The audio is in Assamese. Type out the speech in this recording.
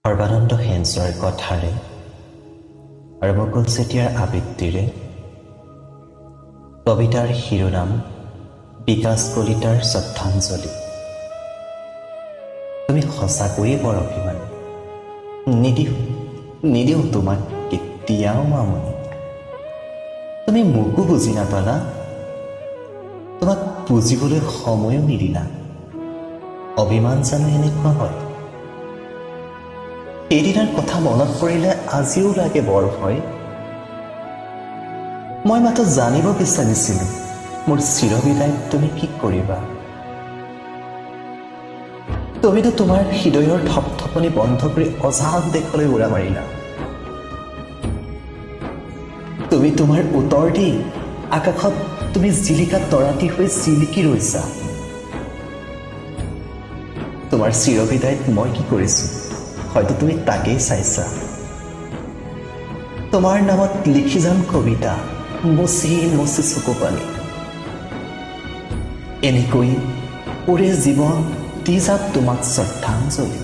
সৰ্বানন্দ শেনচোৱাৰ কথাৰে আৰু মুকুল চেতিয়াৰ আবৃত্তিৰে কবিতাৰ শিৰোনাম বিকাশ কলিতাৰ শ্ৰদ্ধাঞ্জলি। তুমি সঁচাকৈয়ে বৰ অভিমানী, নিদিওঁ নিদিওঁ তোমাক কেতিয়াও আমনি। তুমি মোকো বুজি নাপালা, তোমাক বুজিবলৈ সময়ো নিদিলা। অভিমান জানো এনেকুৱা হয়? সেইদিনাৰ কথা মনত পৰিলে আজিও লাগে বৰ ভয়। মই মাত্ৰ জানিব বিচাৰিছিলো, মোৰ চিৰবিদায়ত তুমি কি কৰিবা। তুমিতো তোমাৰ হৃদয়ৰ থপথপনি বন্ধ কৰি অজান দেশলৈ উৰা মাৰিলা। তুমি তোমাৰ উত্তৰ দি আকাশত তুমি জিলিকা তৰাটি হৈ জিলিকি ৰৈছা। তোমাৰ চিৰবিদায়ত মই কি কৰিছো, হয়তো তুমি তাকেই চাইছা। তোমাৰ নামত লিখি যাম কবিতা, মচি মচি চকু পানী। এনেকৈ ওৰে জীৱন দি যাম তোমাক শ্ৰদ্ধাঞ্জলি।